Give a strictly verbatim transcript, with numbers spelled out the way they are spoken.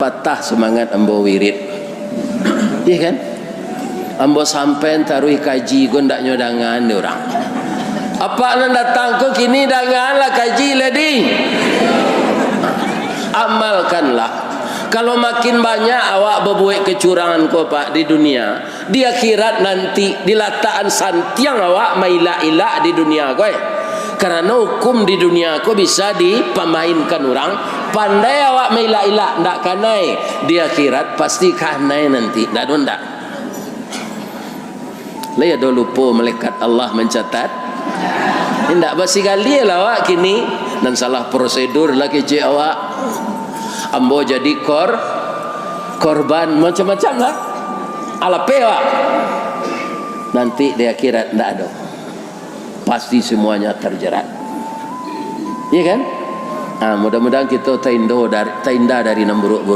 Patah semangat ambo wirid. Iya kan? Ambo sampai taruih kaji ko ndak nyo dangan dek urang. Apak nan datang ko kini danganlah kaji, leh di. Amalkanlah. Kalau makin banyak awak babuek kacurangan ko, Pak, di dunia, di akhirat nanti, dilatakan santiang awak mailak-ilak di dunia ko, eh. Karano hukum di dunia ko bisa dipamainkan urang, pandai awak mailak-ilak, ndak kanai, di akhirat pasti kanai nanti, ndak ado ndak? Lai ado lupo malaikat Allah mancatat? Indak, basigalilah awak kini, nan salah prosedur lah kecek awak. Ambo jadi kor-, korban, macam-macam lah. Alapeh awak. Nanti di akhirat ndak ado. Pasti semuanya terjerat. Iya kan? Ah, mudah-mudahan kita taindo dari, tainda dari nan buruk-buruk.